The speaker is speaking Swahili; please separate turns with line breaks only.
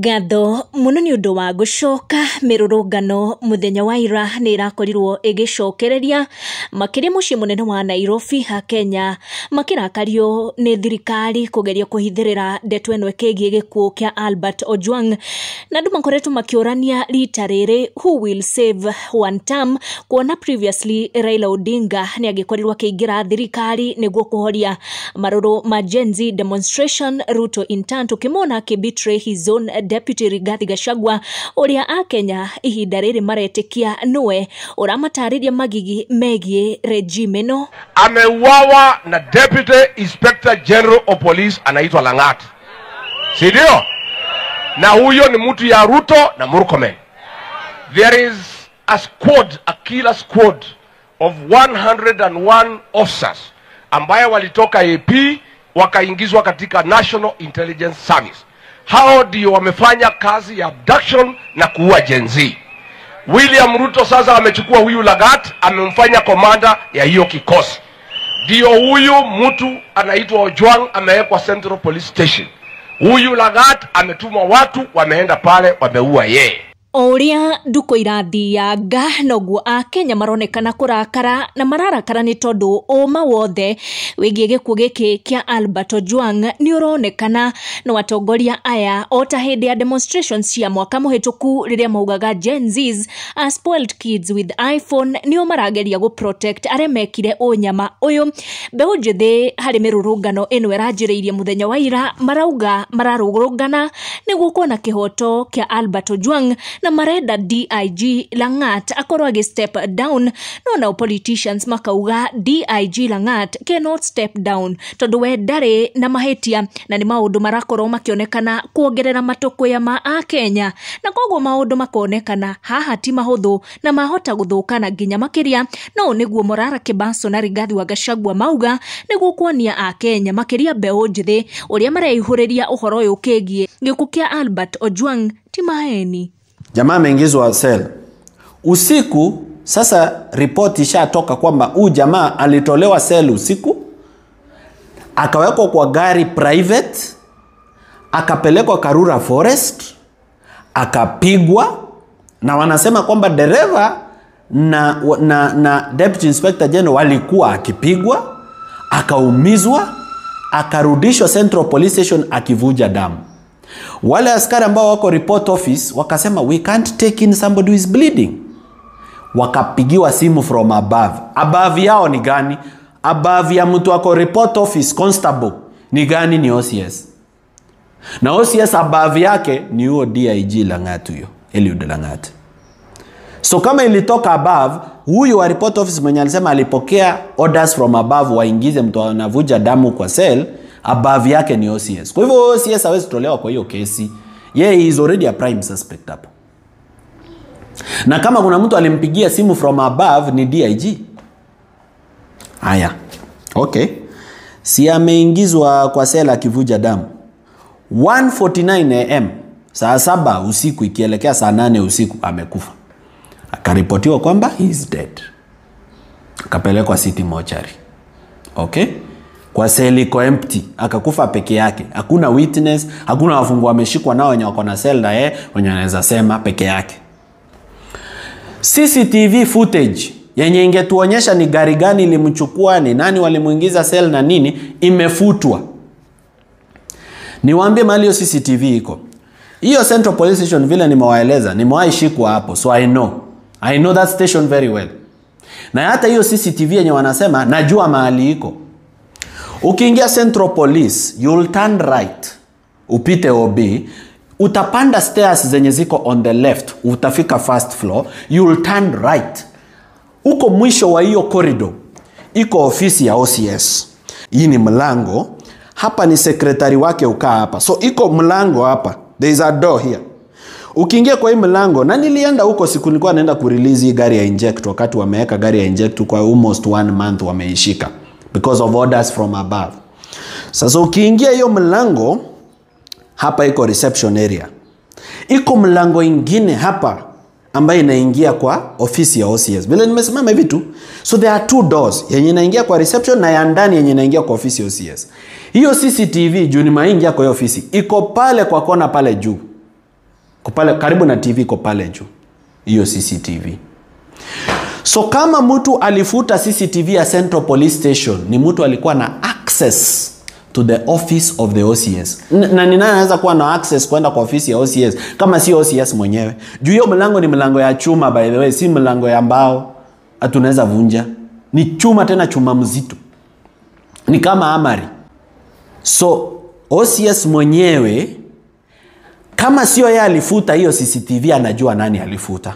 Ngatho muno ni undu wa gucoka mirurungano muthenya wa ira ni irakorirwo igicokereria makiri mucii munene wa Nairobi ha Kenya makirakario ni thirikari kugeria kuhithirira ndeto eno ikigie gikuo kia Albert Ojwang na andu makoretwo makiurania rita riri who will save one term kuona previously Raila Odinga ni agikorirwo akiingira thirikari niguo kuhoria maruru ma Gen Z demonstration. Ruto in turn tukimona akibetray his own Deputy Rigathi Gachagua uria a Kenya ihinda riri maretikia nuwe uramatariria magigi megie regime no.
Ameuawa na Deputy Inspector General of Police anaitwa Langat, si ndio? Na huyo ni mtu ya Ruto na Murkomen. There is a squad, a killer squad of 101 officers ambaye walitoka AP wakaingizwa katika National Intelligence Service. Hao ndio wamefanya kazi ya abduction na kuua Gen Z. William Ruto sasa amechukua huyu Lagat, amemfanya commander ya hiyo kikosi. Ndio huyu mtu anaitwa Ojwang amewekwa Central Police Station. Huyu Lagat ametuma watu wameenda pale wameua yeye.
Oria nduko irathianga noguo akenya maronekana kurakara na mararakara ni tondu uma wothe wigie gikuo giki kia Albert Ojwang ni uronekana no atongoria aya o ta hindi ya demonstrations cia mwaka muhituku riria maugaga Gen Zs are spoiled kids with iPhone nio marageria gu protect aria mekire unyama uyu. Mbeũ njithi hari mirurungano ino iranjiriirie muthenya wa ira marauga mararurungana niguo kuona kihoto kia Albert Ojwang na marenda DIG Langat akorwo agi step down. No now politicians makauga DIG Langat cannot step down tondu we ndari na mahitia na ni maundu marakorwo makionekana kuongerera matukuya ma akenya na koguo maundu makonekana haha ti mahuthu na mahota guthukana nginya makiria. No niguo Morara Kibaso na Rigathi wa Gachagua mauga niguo kuonia akenya makiria mbeũ njithi uria mareihuriria uhoro uyu ukigie gikuo kia Albert Ojwang ti maheni.
Jamaa ameingizwa cell usiku. Sasa ripoti ishatoka kwamba huyu jamaa alitolewa cell usiku, akawekwa kwa gari private, akapelekwa Karura Forest, akapigwa, na wanasema kwamba dereva na Deputy Inspector General walikuwa akipigwa, akaumizwa, akarudishwa Central Police Station akivuja damu. Wale askari ambao wako report office wakasema we can't take in somebody who is bleeding. Wakapigiwa simu from above. Above yao ni gani? Above ya mtu wako report office constable ni gani? Ni OCS. Na OCS above yake ni huo DIG Langat huyo, Eliud Langat. So kama ilitoka above, huyu wa report office mwenye alisema alipokea orders from above waingize mtu anavuja damu kwa cell, above yake ni OCS. Kwa hivyo OCS hawezi tolewa kwa hiyo kesi. Yeye is already a prime suspect hapo. Na kama kuna mtu alimpigia simu from above ni DIG. Haya. Okay. Si ameingizwa kwa sela akivuja damu. 1:49 am, saa 7 usiku ikielekea saa 8 usiku amekufa. Akaripotiwa kwamba he is dead. Akapelekwa City Mortuary. Okay? Kwa seli iko empty, akakufa peke yake. Hakuna witness, hakuna wafungwa wameshikwa nao wenye wako na cell na yeye, wenye wanaweza sema peke yake. CCTV footage yenye ingetuonyesha ni gari gani ilimchukua, ni nani walimuingiza cell na nini, imefutwa. Niwaambie mahali hiyo CCTV iko. Hiyo Central Police Station vile nimewaeleza, nimewahi shikwa hapo, so I know. I know that station very well. Na hata hiyo CCTV yenye wanasema najua mahali iko. Ukiingia Central Police, you'll turn right, upite OB, utapanda stairs zenye ziko on the left, utafika first floor, you'll turn right. Uko mwisho wa hiyo corridor, iko ofisi ya OCS. Hii ni mlango, hapa ni sekretari wake ukaa hapa. So iko mlango hapa, there is a door here. Ukiingia kwa hii mlango, na nilienda huko siku nilikuwa naenda kurelease hii gari ya inject, wakati wameweka gari ya inject kwa almost 1 month wameishika. Because of orders from above. Sasa ukiingia hiyo mlango, hapa iko reception area. Iko mlango ingine hapa ambaye inaingia kwa ofisi ya OCS. Vile nimesimama hivi tu. So there are two doors, yenye inaingia kwa reception na ya ndani yenye inaingia kwa ofisi ya OCS. Hiyo CCTV juu nimeинgia kwa hiyo ofisi, iko pale kwa kona pale juu. Iko pale karibu na TV, iko pale juu hiyo CCTV. So kama mtu alifuta CCTV ya Central Police Station, ni mtu alikuwa na access to the office of the OCS. Na ni nani anaweza kuwa na access kwenda kwa ofisi ya OCS kama si OCS mwenyewe? Juu hiyo mlango ni mlango ya chuma, by the way, si mlango ya mbao hatunaweza vunja. Ni chuma, tena chuma mzito, ni kama amari. So OCS mwenyewe, kama sio yeye alifuta hiyo CCTV, anajua nani alifuta.